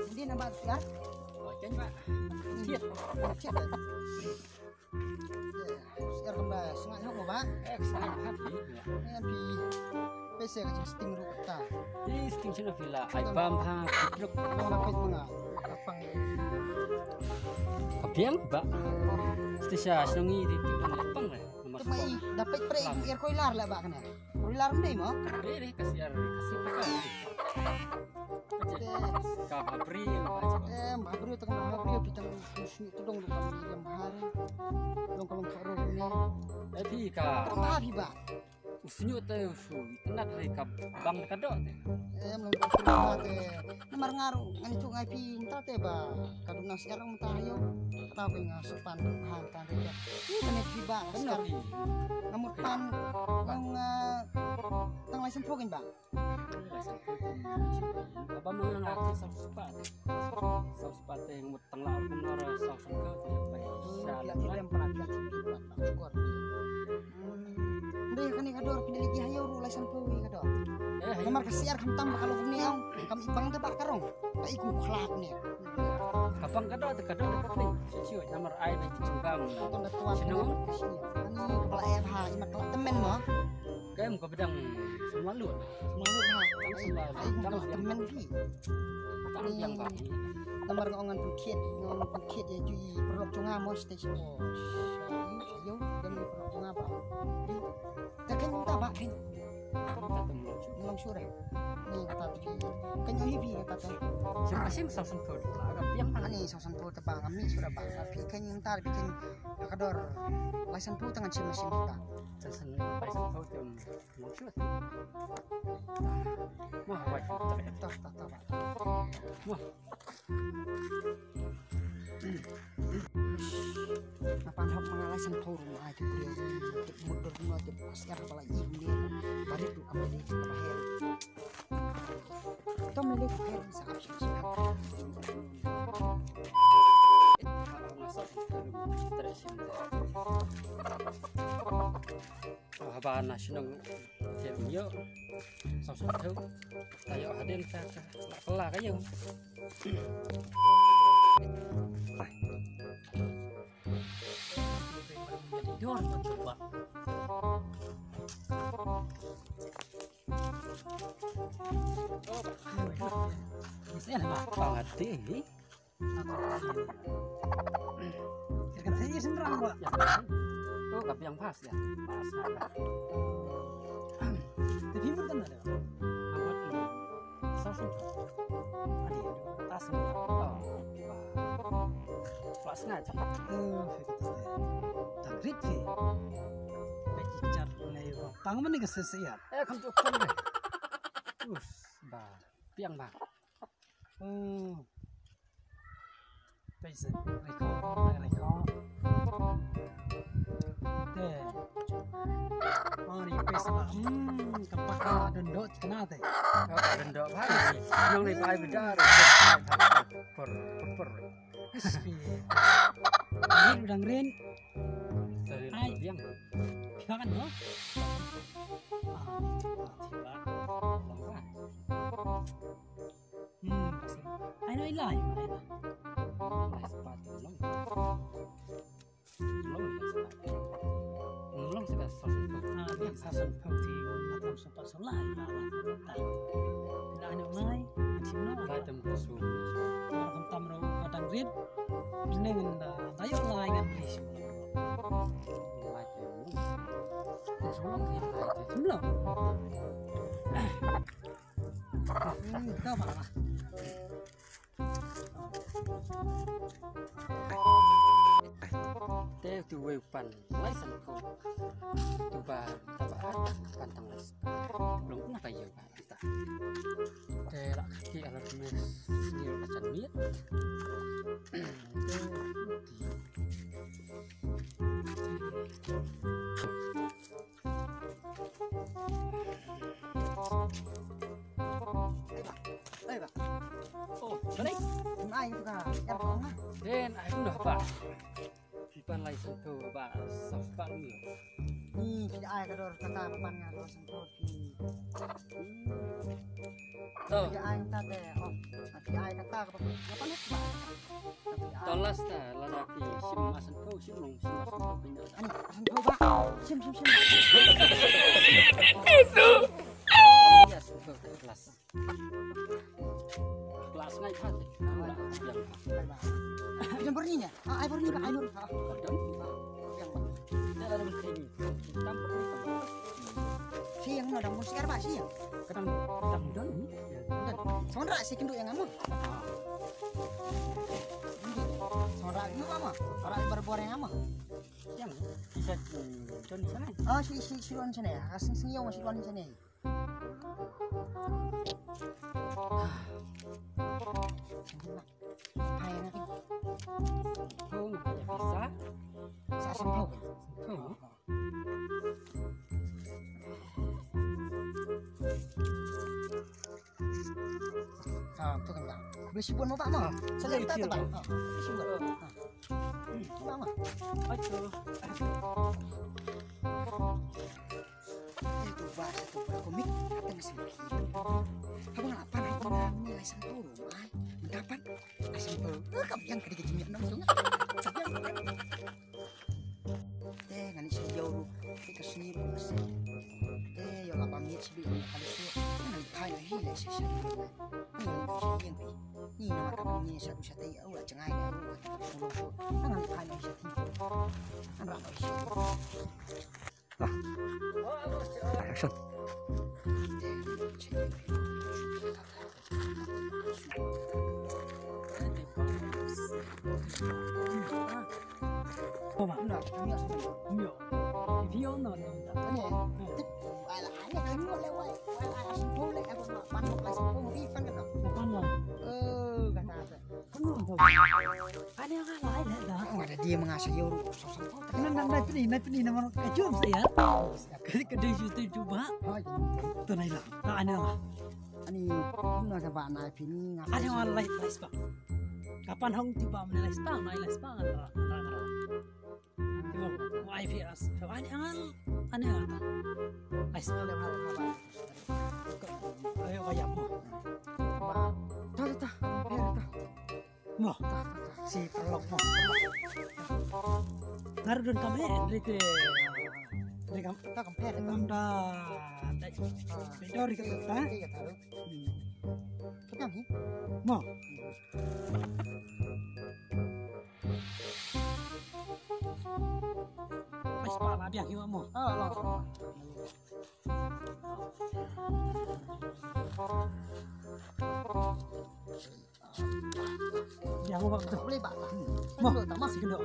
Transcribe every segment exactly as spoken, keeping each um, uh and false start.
Hindi na ba siya? Oh, yan ba? Shit. Shit. Shit, kamba, sngewbha mo ba? Eh, sngewbha phi. Ayan phi. Pese ka jing sting ruh ta. Ih, sting sino phi la. Ai bam ha, kutruk. Bam ha, kutruk. Kapang. Kapiang ba? Stisha, sino ngi di tu dang kapang le. Kemai, dapat pre, air koilar lah ba kana. Koilar ndai mo? Pre, pre, kasi ar, kasi peka. Ka bhabri. Em, bhabri, tang bhabri, pitang sni tudong, tang bhabri. Long kalong karo ni. Eh, phi ka. Tang bhabri ba. Usnyu te usu, tenat re ka bang ka dok te. Em, long ka bhabri te. Namar nga ruh ngan ïathuh ngai phi mynta te ba ka duna syiar mynta ha ïew. Kata ba nga sopan ha mynta te. Ih, kane phi ba nga syiar. Nga mut pan, nga, eh, tang lai sempho kein ba. Lai sempho kein. Ba ma nga nga te saw spah te. Saw spah te nga mut tang la kum nora saw sempho te. Ba sha la. Ndai kane ka dor phi da leit ha ïew ruh lai san phew wi ka dor. Eh, namar ka syiar khamtam ba ka long kumne ong. Kam i bang te ba ka rong. Ka i kum khlak ne. Ka bang ka dor te ka dor te ka kling. Shu shu namar ai ba i jingkam. Ka ton da tuan. Shu nong. Ani ka bala eh bha i mat ka la temen mo. Ka em ka bedang semlalu. Semlalu ha. Ai ai ka la temen phi. Tang biang ba. Namar nga ong ngan pynkhiet, nga ong ngan pynkhiet ïa ju i paralok jong nga mo stage mo. Ïa, ïa, ïa, ïa, paralok jong nga ba. Te kein mynta ba kein. Mynta te mlong shuh. Mlong shuh re. Ni kata te phi. Kein ïa phi kata te. Shim shim saw san phew. Ka biang ba. Ani saw san phew te ba nga mih shuh re ba. Phi kein mynta phi kein ka dor. Lai san phew te ngan shim shim kita. Lai san phew te. Mlong shuh. Mo, wai. Tah, tah, tah, tah. Mo. Nga pan hok ma nga lai san phew ruh ma ki briew. Ki mut dur ma ki pas er ba la i ni. Barit ruh kam ni ka ba her. Kam ni ka her sa ap sa. Haba na shnong te ym ïoh. Saw sngewthuh. Ta ïoh hadien ka, ka la kylla ka ïoh. Dor ba tu ba. Pangati. Kan saya sendiri, Pak. Oh, tapi yang pas ya. Pas. Tapi mun kan ada. Amat ni. Saw sngewthuh. Adi, tas ni. Oh. Pas sengaja. Oh, tak rit sih. Baik, jar, ngai, pang mana ke sesiat. Eh, kam tu pang deh. Us, ba. Piang ba. Hmm. Pei se, reko, reko. Te. Oh, ni pei se ba. Hmm, ka paka dondok kena te. Oh, dondok ba. Nong ni pai bida. Por, por, por. Spi. Ni udang rin. Ai. Piang. Piang kan, no? Ah, ni, ah, tiba. Long ba. Hmm, kasi. Ai no ilai, ilai. Ilai sepat, long. Long, ilai sepat. Long sepat, saw sngewthuh. Ah, ni saw sngewthuh ti, na Ayo, lai ngan beri shuh. Lai ke. Shuh lang ke, lai ke. Shuh lang. Hmm, ka ba lah. Te tu wei u pan lai san ko. Tu ba, ta ba, pan tang lai. Long na ka yo ba. Te la ka ki ala tu mes ni la chan miet. Te ti. Ai ba. Oh, balik. Ai tu ka. Yar ko nga. Den ai tu dah ba. Ki pan lai sempho ba saf ba ni. Hmm, ki ai ka dor kata pan nga dor sempho ki. Hmm. To. Ki ai kata te, oh. Ki ai kata ka pan. Apa ni? Tolas ta lada ki shim ma sempho, shim long, shim ma sempho pin. Ani, sempho ba. Shim, shim, shim. Itu. Ya, sempho kelas. Kelas ngai khat. Yang berninya. Ah, ai berninya, ai berninya. Ah, pardon. Yang. Kita ada berninya. Tam berninya. Si yang no dang musikar ba si yang. Kadang kadang don. Sondra si kendu yang ama. Sondra ini ama. Orang berbor yang ama. Yang bisa don sana. Oh, si si si don sana. Asing sing yang si don sana. Hai, nak. Hong, ya bisa. Sa sempho. Hong. Ha, tu kan dah. Boleh sibuk mau tak mau? Saya tak tak. Ha, boleh sibuk. Ha. Mau tak mau? Ayo. Eh, tu ba, tu ba, komik, kata nasi. Abang apa nak kena ni lai sempho, ai. Mendapat lai sempho. Eh, kam yang kadi kadi ni nang tu. Te ngani sa yo ru, te ka sni ru se. Te yo la ba miet sbi ngani kali su. Ngani phai na hi le se se. Ngani sa yang pi. Ni na ka ni sa ru sa te, au la jangai le ru. Su ru su. Ngani phai na hi sa ti. An ra na hi sa. Ah. Action. Oh, ma. Nda, nda, nda. Nda. Video no, no, no. Ani, tip. Ala, ani, ani, wala, wala, wala, asin, wala, aku nak pan, wala, asin, wala, ipan, kan? Pan, wala. Eh, kata apa? Kan, wala. Ani, wala, lai, lai, dah. Wala, dia mengasah, yo, so, so, so. Nan, nan, nai pini, nai pini, nama, kajum saya. Kali kedai juta cuba. Oh, iya. Tu nai lah. Tak, ani, lah. Ani, na sa ba nai pini nga. Ani wan lai lai spa. Kapan hong tiba mani lai spa, mai lai spa ngan ra, ngan ra, ngan ra. Tiba, mai pi as. Ani angan, ani angan. Lai spa. Ayo, ayo, mo. Ta, ta, ta. Mo. Si paralok mo. Ngar dun kam he, ri te. Ri kam. Ta kam he, ngam da. Dai. Dor ri kam ta. Mo. Pas pa la biang hiwa mo. Ah, la. Yang ba betul. Boleh ba? Mo, tak masih kena.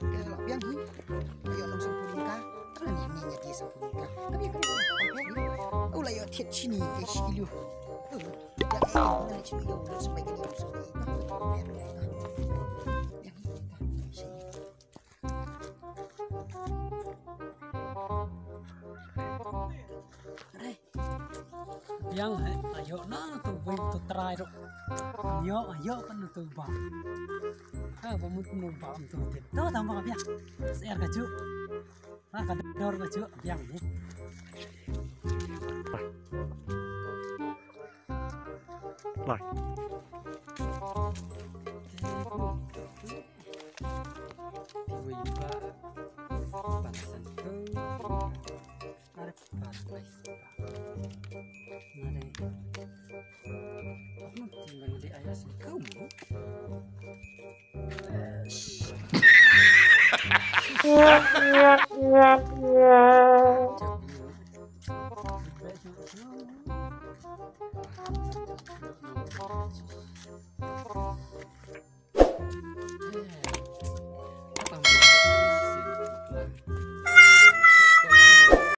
Kalau biang ni, ayo nong sampun ka. Tangan ni ni nyati sampun ka. Tapi kan compare ni. Oh, la yo thiat sini ke sini lu. Ya, eh, na sini yo, sampai ke ni. Yang ni. Biang he, ayo na tu wei tu trai tu. Ayo, ayo kan tu ba. Ha, ba mut nu ba tu. Tu tambah biang. Ser ka ju. Ha, ka dor ka ju biang ni. Lai. Tiwei ba, pan san ko. Are pat lai sa. Ngare. Apa nanti ngare ai?